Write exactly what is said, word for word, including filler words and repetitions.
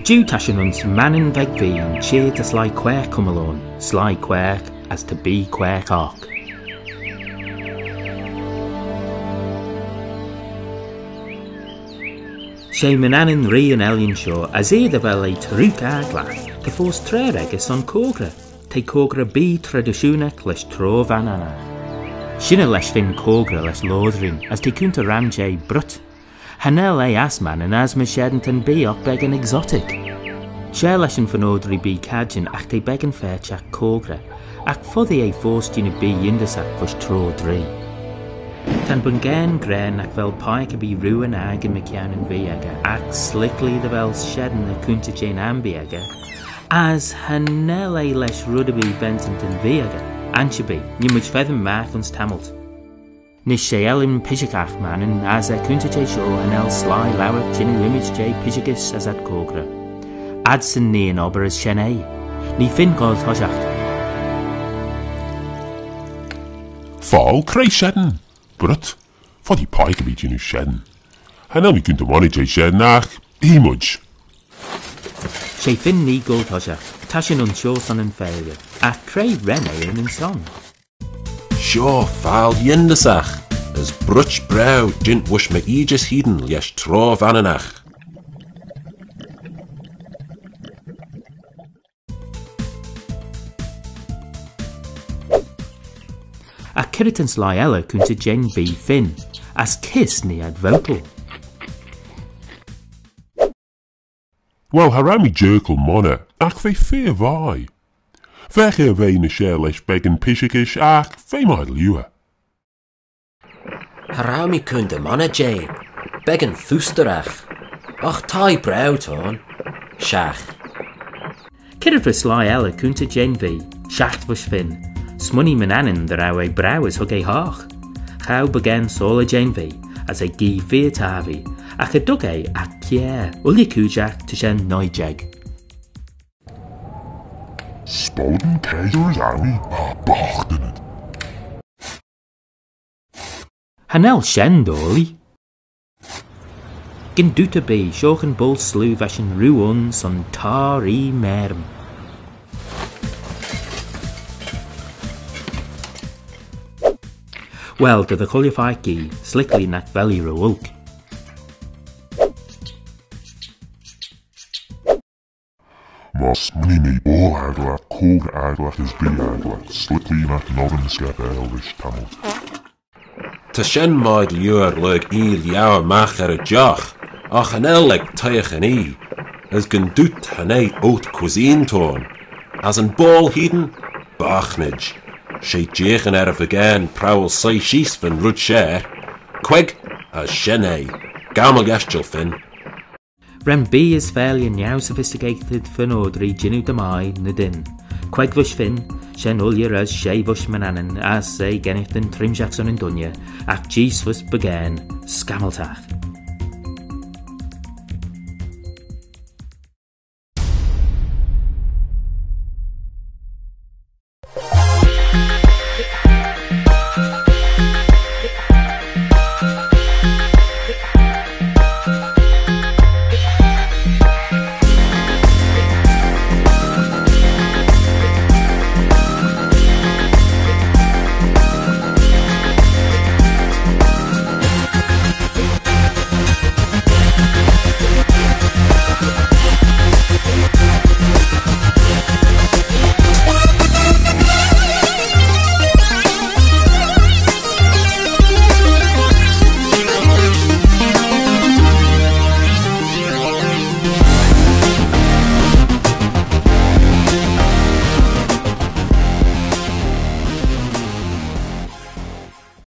Jiu ta shin ayns Mannin veg Vee, yn çheer ta sleih quaagh cummal ayn, sleih quaagh as ta bee quaagh oc. She Manannin ree yn ellan shoh, as er dy vel eh truagh agglagh, ta foast traa echey son coagyrey. T'eh coagyrey bee tradishoonagh lesh troghan Vanninagh. Shinney lesh fin coagyrey lesh loayryn, as t'eh coontey ram jeh bruit. Cha nel eh ass Mannin as myr shen ta'n bee oc beggan exotic. Share lesh yn fy noadyr bee cadjin agh t'eh beggan faitagh coagyrey, agh foddee eh foast jeeaghyn bee yindyssagh veih troayrey. Ta'n bun-gane gra nagh vel peiagh erbee rieau yn akin mychione yn vee echey, agh s'liklee dy vel shen er coontey jeh'n abbee echey, as cha nel eh lesh red erbee bentyn ta'n vee echey. Aghterbee, nee mayd feddyn magh ayns tammylt. Nish she ellan pishaghagh Mannin, as er coontey jeh shoh cha nel sleih lowit jannoo ymmyd jeh pishaghys as ad coagyrey. Adsyn nee yn obbyr as shen eh. Nee Finn goaill toshiaght. Foddee, cre shen? Bruit, foddee peiagh erbee jannoo shen. Cha nel mee coontey monney jeh shen, agh eeast mayd. She Finn nee goaill toshiaght, ta shin ayns shoh son yn failley, agh cre ren eh er nyn son? Shoh faggle yindyssagh, as bruit braew jeant voish my eejys hene lesh troghan Vanninagh. Agh c'red ta'n sleih elley coontey jeh'n bee Finn, as kys nee ad vocal? Well, cha row mee jerkal monney, agh v'eh feer vie. Veagh eh er ve ny share lesh beggan pishaghys, agh v'eh mie liooar. Cha row mee coontey monney jeh, beggan foostyragh, agh t'ee braew t'ayn, shiaght. C'red va sleih elley coontey jeh'n vee, shiaght voish Finn? Smooinee Manannin dy row eh braew as hug eh hoght. Ghow bun-gane soylley jeh'n vee, as eh gee feer tappee, agh cha dug eh agh kiare, ooilley cooidjagh ta shen nuy jeig. Spoddyn keayrtys ooilley, agh boghtynid. Cha nel shen doillee. Gyn dooyt erbee, shoh yn boayl sloo va shin rieau ayn son tar ee mayrym. Well, ta dy chooilley faggys, s'liklee nagh vel eh ry olk. Myr smooinee mee boayl agglagh, coagyrey agglagh as bee agglagh, s'liklee nagh noddym scapail rish tammylt. Ta shen mie liooar lurg ee liauyr magh er y jough, agh cha nel ec toshiaght yn oie, as gyn dooyt cha nee oat cuisine t'ayn, as yn boayl hene, boghtynid. She jeeaghyn er y bun-gane prowal soie sheese va'n red share. Queig, as shen eh. Gammell geshtal, Finn. Ren bee as failley neo-sophisticated fy noadyr jannoo dy mie ny dyn. Queig voish Finn, shen ooilley as shey voish Manannin, as eh gennaghtyn trimshagh son yn dooinney, agh jees voish bun-gane, scammyltagh.